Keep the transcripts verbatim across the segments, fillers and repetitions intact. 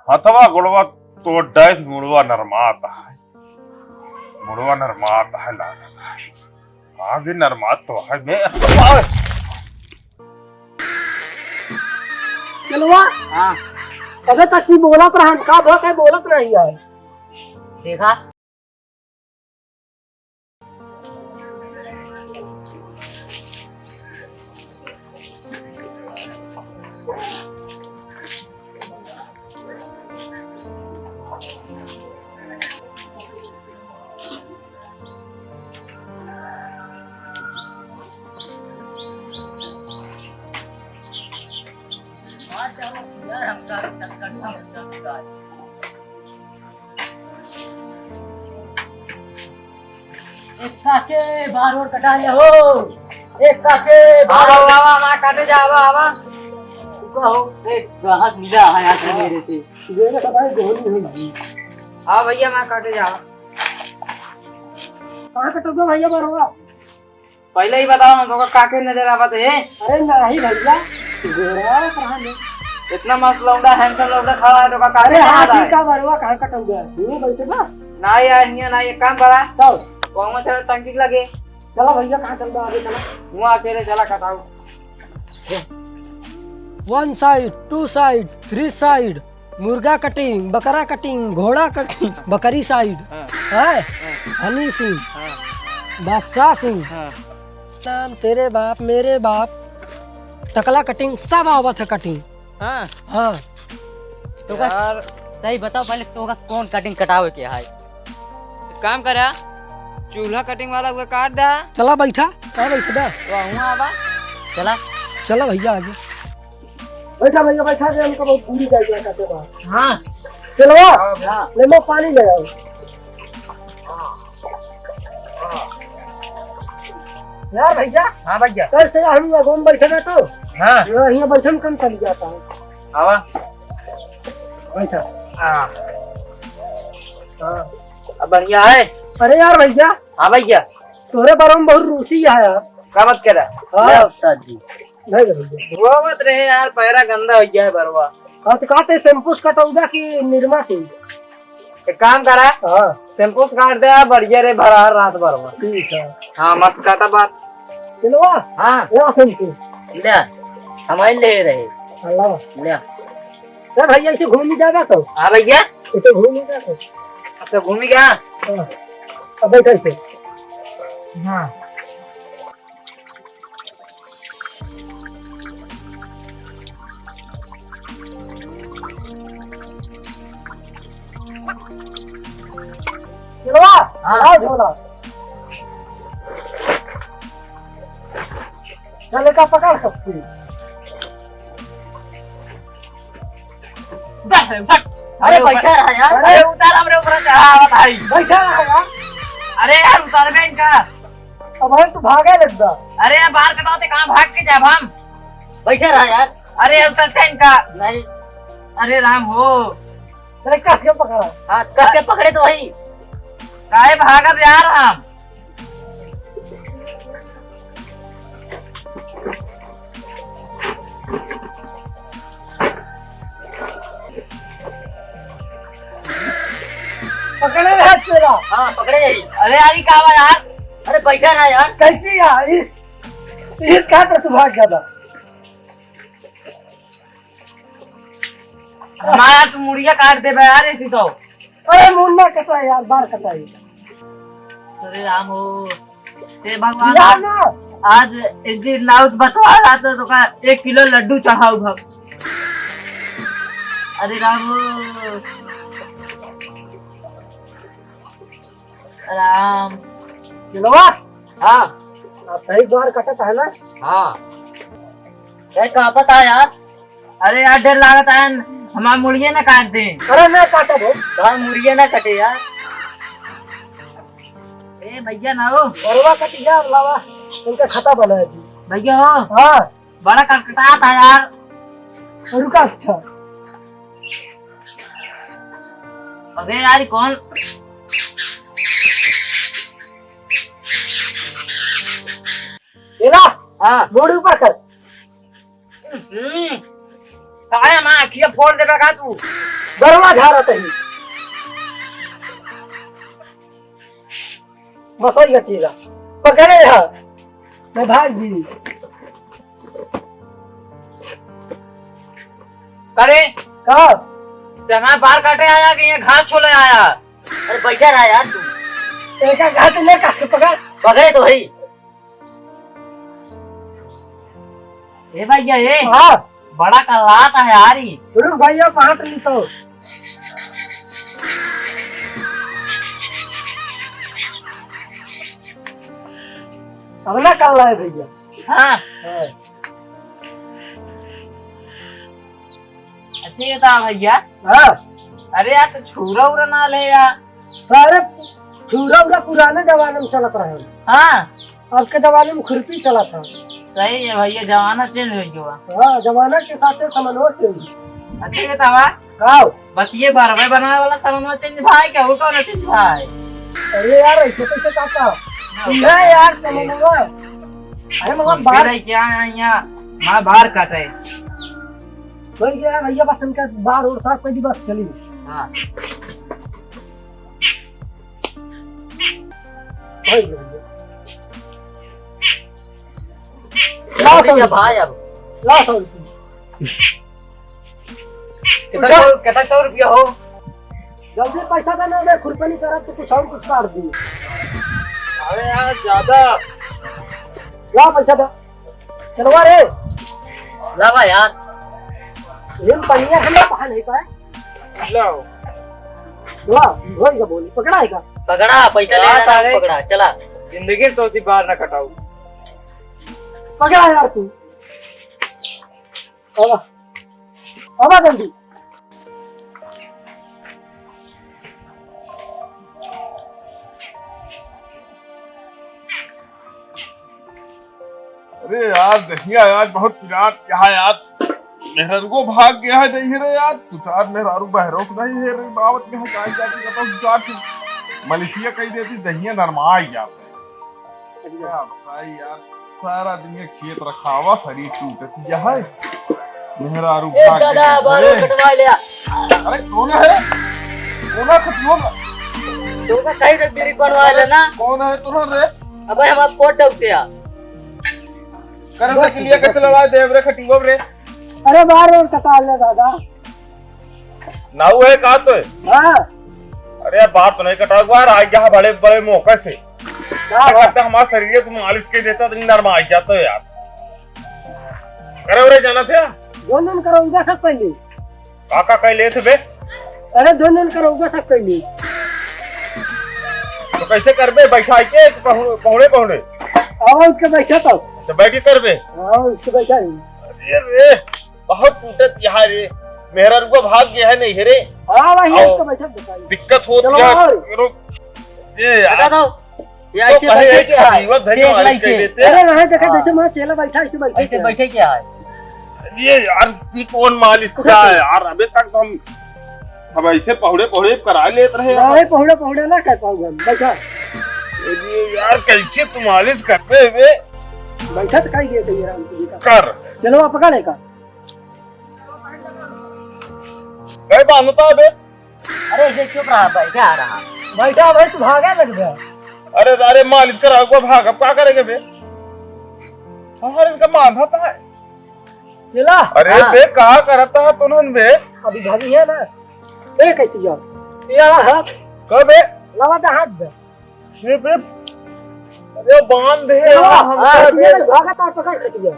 हथवा गोड़वा तोड़ डाइस, मुड़वा नरमात है, मुड़वा नरमात है, लागत है। आगे नरमात तो है बे। चलवा। हाँ। अबे तक की बोलत रहन, का भा के बोलत नहीं है? देखा। एक काके बार और कटा ले हो। एक काके हाँ, बार बाबा, बाबा, बाबा, काटे जा, बाबा, बाबा। रुका हो, एक ग्राहक मिला है यहाँ से मेरे से। ये तो भाई गोली हुई जी। हाँ भैया, मैं काटे जा। कहाँ कटोगे भैया बार हुआ? पहले ही बताओ, हम तोका काके नजर आवत है? अरे नाही भैया, गोरवा कहाँ में? इतना मस्त लौंडा, handsome लौंडा खड़ा है, तोका काके अरे नजर हाँ, आता है? ठीक है, बरवा कहाँ कटौगा? हियाँ बैठे बा? ना यार, हियाँ ना, एक काम करा। कब? वहाँ चला टंकी के लगे। चला भैया, कहाँ चल रहा आगे चला? वहाँ अकेले चला कटाऊ। One side, two side, three side, मुर्गा कटिंग, बकरा कटिंग, घोड़ा कटिंग, बकरी साइड, हाँ। हैं? हाँ। हनी सिंह, हाँ। बादशाह सिंह, हाँ। नाम तेरे बाप, मेरे बाप, टकला कटिंग, सब आवत है कटिंग। हाँ। हाँ। तो का यार। सही बताओ पहले, तोका कौन कटिंग कटावे के है? काम करा, चूल्हा कटिंग वाला हुआ काट दा। चला बैठा, का बैठ बा? वहाँ आवा। चला। चला भैया आगे। बैठा भैया, बैठा दे, हमको बहुत पूरी जाएगी, काटे बा। हाँ। चलवा, हाँ। ले लो पानी ले आओ। यार भैया, हाँ भैया। कैसे हम लोग बैठे ना तो? हाँ। यहाँ, यहाँ बैठन कम चल जाता है। आवा। बैठा। हाँ। हाँ। अब बढ़िया है? अरे यार भैया। हाँ भैया। तोरे बारे में बहुत रूसी है यार। का बात करा? हाँ। ले उस्ताद जी। नहीं रे भैया। वो मत रहे यार, पैरा गंदा हो गया है बरवा। हाँ, तो कहते शैम्पू से कटौगा कि निरमा से? एक काम करा। हाँ। शैम्पू से काट दे, बढ़िया रे, भरा रात भर में। ठीक है। हाँ, मस्त काटा बात। चलो। हाँ। ला शैम्पू। ले, हमारे ले रहे। हाँ, लावा। ले। ए भैया, ऐसे घूमी जाएगा तो? हाँ भैया। ऐसे घूमी जाएगा तो? अच्छा, घूमी गया? हाँ। अब बैठ ऐसे। हाँ। चलवा, हाँ। लाओ झोला। चल, एका पकड़ सकती। बैठ, बैठ। अरे, अरे, बैठा रहा यार। अरे, उतार हमरे ऊपर चढ़ावा भाई। बैठा रहा यार। अरे यार, उतार में इनका। अब हम तो भागे लग जा। अरे यार, बार कटाते कहाँ भाग के जाब हम? बैठा रहा यार। अरे यार, उतरते इनका। नहीं। अरे राम हो। अरे कस के पकड़ा। हाँ, कस के पकड़े तो वही। काहे भागब यार हम? पकड़े रहा चोरा। हाँ, पकड़े यही। अरे यार, ई का बा यार? अरे बैठा रहा यार। कैची यार? इस, इस का तो तू भाग गया था। हमारा तू मुड़िया काट देबे यार, ऐसी तो। अरे मुन्ना कटाई यार, बार कटाई। अरे राम हो, हे भगवान, यार आज, ना। आज एक दिन लाउस बचवा रहा तो, तो का एक किलो लड्डू चढ़ाऊ भग। अरे राम हो। राम। दिलवा? हाँ। आप सही बार कटत है ना? हाँ। ए, का पता यार? अरे यार, डर लागत है, हमार मुड़िए ना काट दे। अरे ना काटा भो। हमार मुड़िए ना कटे यार। ए भैया ना हो। बरवा कट गया, लावा। इनका खाता बना है जी। भैया हो। हाँ। बड़ा कटकटात है यार। रुका, अच्छा। अबे यार, कौन? एला, हाँ। गोड़ ऊपर कर। हम्म। काहे हमार अखिया फोड़ देबे का तू? गरवा झारत ही। बस वही का चीला। पकड़े हा। मैं भाग दी। अरे, का? ते हमार बार काटे आया कि ये घास छोले आया? अरे, बैठा रहा यार तू। एका घास ले कस के पकड़। पकड़े तो भाई। ए भैया, ए। हाँ। बड़ा कल्लात है यार ई। रुक भैया, बांट ली तो। अब ना कल्ला है भैया। हाँ। हाँ। अच्छा, ये था भैया। हाँ। अरे यार, तो छुरा उरा ना ले यार। सारे छुरा उरा पुराने जमाने में चलत रहे। हाँ। अब के जमाने में खुरपी चलत है। सही है भैया, जमाना change हो गया। हाँ, जमाना के साथे समनवा change। अच्छा, ये तवा का? बस ये बरवे बनावे वाला समनवा change भाई, क्या वो कौन change भाई? अरे यार, ऐसे कैसे कहता? हाँ। यह यार समनवा। अरे मगर तो बार फिर है क्या है यहाँ? माँ बार काटे। वही गया भैया, बस इनका बार और साफ कर दी, बस चली। हाँ। वही गया भैया। लाओ भैया, सौ। भाई अब। लाओ सौ रुपये। कितना उठा। सौ, कितना सौ रुपया हो? जल्दी पैसा देना, मैं खुरपनी करब तो कुछ और कुछ काट दी। अरे यार, ज्यादा। ला पैसा दे। चलवा रे। लावा यार। ये पनिया हम लोग कहाँ नहीं पाए? लाओ। ला, वही का बोली, पकड़ा है का? पकड़ा, पैसा ले यार, रहा है, सारे पकड़ा, चला। जिंदगी तो उसी बार ना कटाऊ। पकड़ा यार तू। आवा, आवा जल्दी। अरे यार, दहिया आज बहुत पिरात यहाँ यार। मेहरारू भाग गया है, नहीं है रे यार। तू चार मेहरारू बहरोक नहीं है रे, बावत में है, जाए जाके कतौ जाके मलेशिया कही देती, दहिया नरमा ही जाता है। क्या बताई यार, सारा दिन ये खेत रखावा, शरीर टूटत ही है। मेहरारू ए भाग दादा, गई बाल रे। कटवा लिया। अरे कौन है? कौन है खटियो में? तो का कहीं तक बीड़ी बनवा ले ना। कौन है तोहर रे? अबे हमार कोट डौकते आ। करे से किलिया कैसे लड़ा देव रे खटियो रे? अरे बार बार कटा ले दादा। नाऊ है का तो है? हाँ। अरे बात तो नहीं कटा, एक बार आ गया बड़े बड़े मौके से। का अरे बात? करता हमारा शरीर तुम मालिश के देता तो नरमा आ जाता है यार। अरे, अरे, जाना थे? दोनों करो, उनका सब पहले। का, का कह लेत बे? अरे, दोनों करो, उनका सब पहले। तो कैसे करबे? बैठा के पहुड़े, पहुड़े, पहुड़े? आओ, उठ के बैठा तो। तो बैठ के करबे? आओ, उठ के बैठा ही। अरे रे, बहुत टूटत यहाँ रे। मेहरारू भाग गया है नहीं रे। हाँ, वही आओ। एक तो बैठा बताइए। दिक्कत होत चलो, क्या? आओ। रुक। ये यार। बता दो। ये तो ऐसे कहे बैठे एक क्या है? खरीवत धरी पेट मालिश लाइके। कर देते। अरे रहे, देखा, हाँ। जैसे माँ चेला बैठा, ऐसे बैठे ऐसे क्या है? बैठे क्या है? ये यार, ये कौन मालिश उठा का है तो। यार? अबे तक तो हम सब ऐसे पहुड़े पहुड़े करा लेत रहे यार। नहीं, पहुड़े पहुड़े ना कर पाऊंगा हम। बैठा। ये यार, कैसे तू मालिश कर रहे बे? बैठा तो कही गए थे ये राम जी का। कर। चलो, आप पकड़ लेगा। कहे बांधता बे? अरे, ऐसे चुप रहा, बैठा रहा। बैठा भाई, तू भागे लग गया। अरे, अरे, मालिश करावे को भाग, अब का करेंगे बे? बाहर इनका बांधा था। चला। अरे हाँ। बे, का करता है तुनन बे? अभी भागी है ना। ए, कहती जाओ। या हाथ। कब बे? लावा था हाथ दे। ये बे, अरे बांध दे चला। यार, हम हाँ, का ये बे? भागा था, पकड़ के दिया।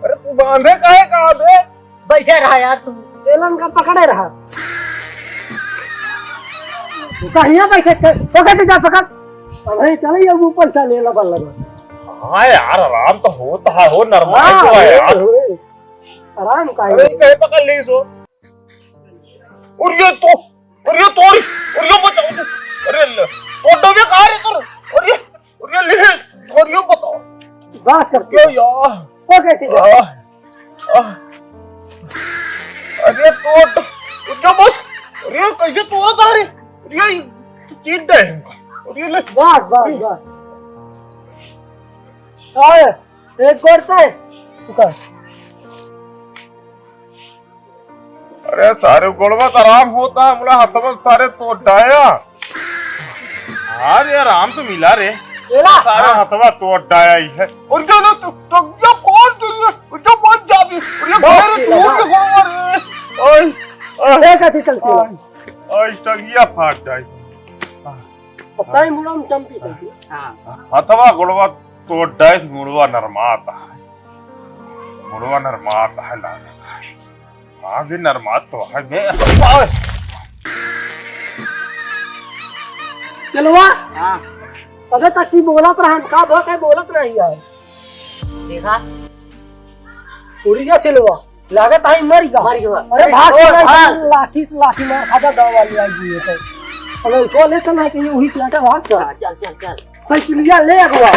अरे तू बांधे काहे का बे? बैठे रहा यार तू। चेलन का पकड़े रहा। तू कहिया बैठे थे? पकड़ जा, पकड़। अबे चले ये ऊपर से ले लबल लबल। हाँ यार, आराम तो होता है, हो नरमाई हाँ, तो है यार। होए, होए। आराम का अरे है। कहे पकड़ ली सो। और ये तो, और ये तोरी, और ये बचाओ तू। अरे ले, और डबे कहाँ रे तोर? और ये, और ये ले, और ये बताओ। बस कर ये यार। ओके, ठीक है। आह, आह। अरे तो, तो, तो बस। अरे कैसे तोरा था रे? अरे ये तो चीट है इनका। और ये ले। बस, बस, बस। आए, एक गोर से। उतर। अरे सारे गोड़वा तो आराम होता है, मुला हथवा सारे तोड़ डाया। हाँ रे, आराम तो मिला रे। केला? सारे हाँ। हथवा तोड़ डाया ही है। और क्या ना तो, तो क्या फोड़ के लिए, और क्या बोल जाबी, और ये बहुत मेरे केला, टूट हाँ। के गोड़वा रे। ओए, ओए, देखा थी कल से। ओए, ओए, टंगिया फाट जाए। पता ही मुड़ा में चमकी थी। हाँ। हथवा गोड़वा तोड़ डाइस, मुड़वा नरमात है। मुड़वा नरमात है, लागत है। हाँ, भी नरमात तो है बे। ओए! चेलवा। हाँ। अबे तक की बोलत रहन, का भा के बोलत नहीं यार? देखा। उड़ी जा चेलवा, लागत है मर गया। मर गया। अरे भाग अरे के भाग। लाठी, लाठी मार खा जा गाँव वाली आई हुई है तो। अबे उठो ले तो ना कि वही चलाता भाग जा। हाँ, चल, चल, चल। साइकिलिया ले अगवा।